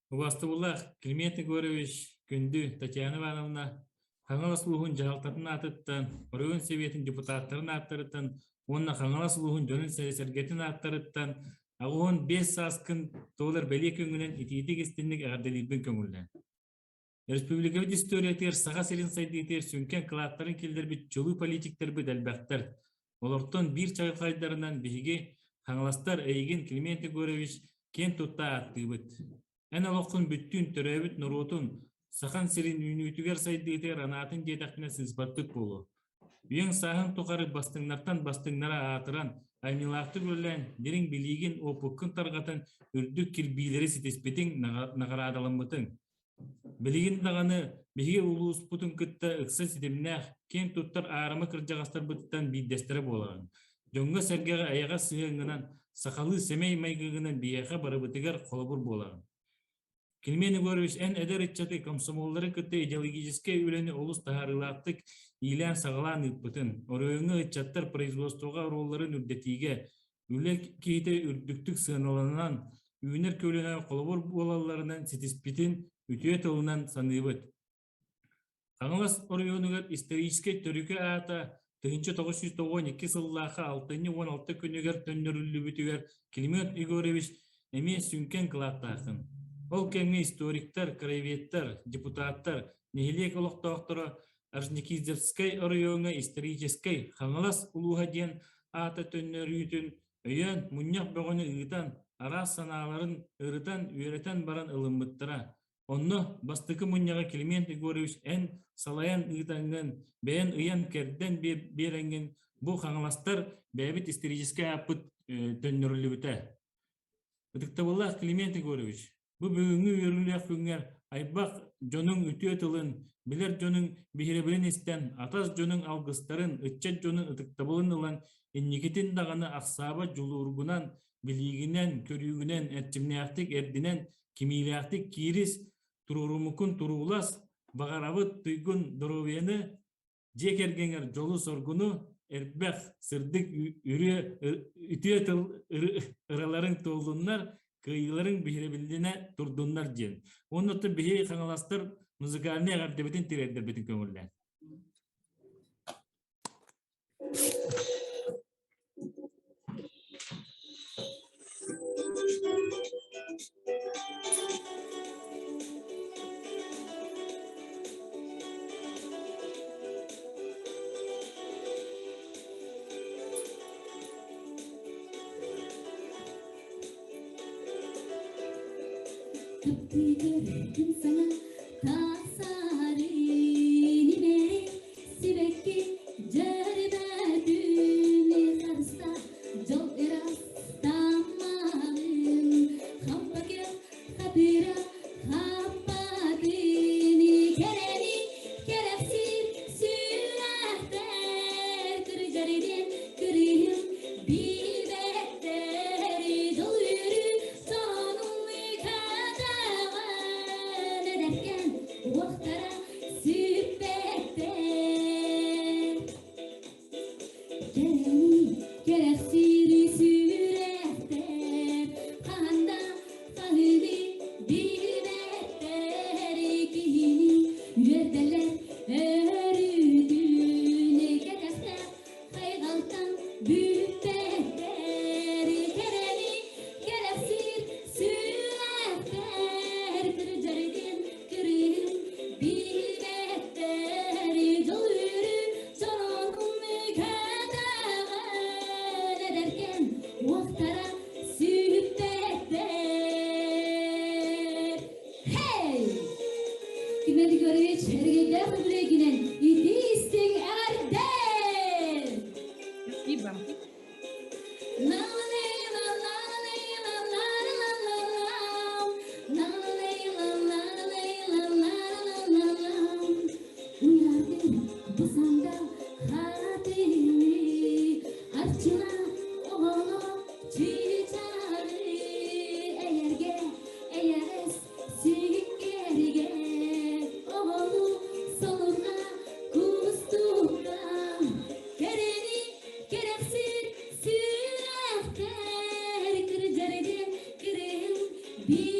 Убастыбыллаах Климент Егорович, күндү Татьяна Ивановна, Хаҥалас улууһун дьаһалтатын аатыттан, оройуон Сэбиэтин депутаттарын ааттарыттан уонна Хаҥалас улууһун дьонун-сэргэтин ааттарыттан 85 сааскын туолар бэлиэ күҥҥүнэн итиитик-истинник эҕэрдэлиирбин көҥүллээн. Республикабыт историятыгар Саха сирин сайдыытыгар сүҥкэн кылааттарын киллэрбит чулуу политиктарбыт элбэхтэр. Олортон биир чаҕылхайдарынан биһиги Хаҥаластар эйигин Климент Егорович киэн тутта ааттыыбыт. Эн олоххун бүттүүн төрөөбүт норуотун Сахан сирин үүнүүтүгэр-сайдыытыгар анаатын диэтэхпинэ сыыспаттык буолуо. Үйэҥ-сааһыҥ тухары бастыҥнартан бастыҥнара аатыран, айымньылаахтык үлэлээн, дириҥ билиигин, уопуккун тарҕатан үрдүк кирбиилэри ситиспитиҥ, наҕараадаламмытыҥ. Билигин даҕаны биһиги улууспутун кытта ыкса ситимнээх, киэн туттар аарыма кырдьаҕастарбытыттан биирдэстэрэ буолаҕын. Дьоҥҥо-сэргэҕэ эйэҕэс сыһыаҥҥынан, сахалыы сэмэй майгыгынан биһиэхэ барыбытыгар холобур буолаҕын. Климент Егорович, эн эдэр ыччаты комсомоллары кытта идеологическай үлэни олус таһаарыылаахтык иилээн-саҕалаан ыыппытын, оройуоҥҥа ыччаттар производствоҕа оруолларын үрдэтиигэ, Үлэ киһитэ үрдүктүк сыаналанан, үүнэр көлүөнэ холобур буолалларынан ситиспитин үтүө тылынан саныыбыт. Хаҥалас оройуонугар историческай төрүкү аата 1992 сыллаахха алтынньы 16 күнүгэр төннөрүллүбүтүгэр Климент Егорович эмиэ сүҥкэн кылааттаахын. Ол кэмҥэ историктар, краеведтар, депутаттар, нэһилиэк олохтоохторо Орджоникидзевскай оройуоҥҥа историческай Хаҥалас улууһа диэн аата төннөрүүтүн өйөөн мунньах бөҕөнү ыытан, араас санааларын ырытан, үөрэтэн баран ылыммыттара. Онно бастакы мунньаҕы Климент Егорович эн салайан ыытаҥҥын, бэйэн ыйан-кэрдэн биэрэҥҥин бу хаҥаластар бэйэбит историческай ааппыт төннөрүллүбүтэ. Ытыктабыллаах Климент Егорович, бу бүгүҥҥү үөрүүлээх күҥҥэр айбах дьонуҥ үтүө тылын, билэр дьонуҥ биһирэбилин истэн, атас дьонуҥ алгыстарын, ыччат дьонун ытыктабылын ылан, инникитин даҕаны ахсаабат дьулуургунан, билиигинэн, көрүүгүнэн, эрчимнээхтик эрдинэн, кимиилээхтик киирис, туруорумуккун туруулас, баҕарабыт туйгун доруобуйаны, Дьиэ кэргэҥэр дьолу-соргуну, элбэх, сырдык үрүө, үтүө тыл ыраларыҥ туоллуннар, кыайыыларыҥ биһирэбиллинэ турдуннар диэн. Уонна оттон биһиги хаҥаластар музыкальнай эҕэрдэбитин тириэрдэрбитин көҥүллээн. Таптыыр күн саҥа тахсары нимэри Сибэкки дьөрбөтүн харыста дьол ыраас таммаҕын хампакы хатыра хаппатын кэрэни кэрэхсиир сүрэхтэр кырдьар диэн кырыйын билбэттэр дьол үөрүү сонун кэтэҕэн эдэркээн уохтара Сүппэттэр Кэрэни кэрэхсиири сүрэхтэр хаһан да хаһыыны билбэттэр киһини үөрдэллэр өрүүтүн кэтэхтээх хайҕалтан бүппэттэр кэрэни кэрэхсиир сүрэхтэр кырдьар диэн кырыыһын билбэттэр дьол үөрүү чороонун кэтэҕэр эдэркээн уохтара сүппэттэр Хей! Кимэн Егорович эргийдээх үбүлүөйгүнэн итии истиҥ эҕэрдэ! Спасибо. Эйэҕэс сииккэригэр оҕолу солурга кустуктан кэрэни кэрэхсиир сүрэхтэр кырдьар диэн кырыһын билбэттэр.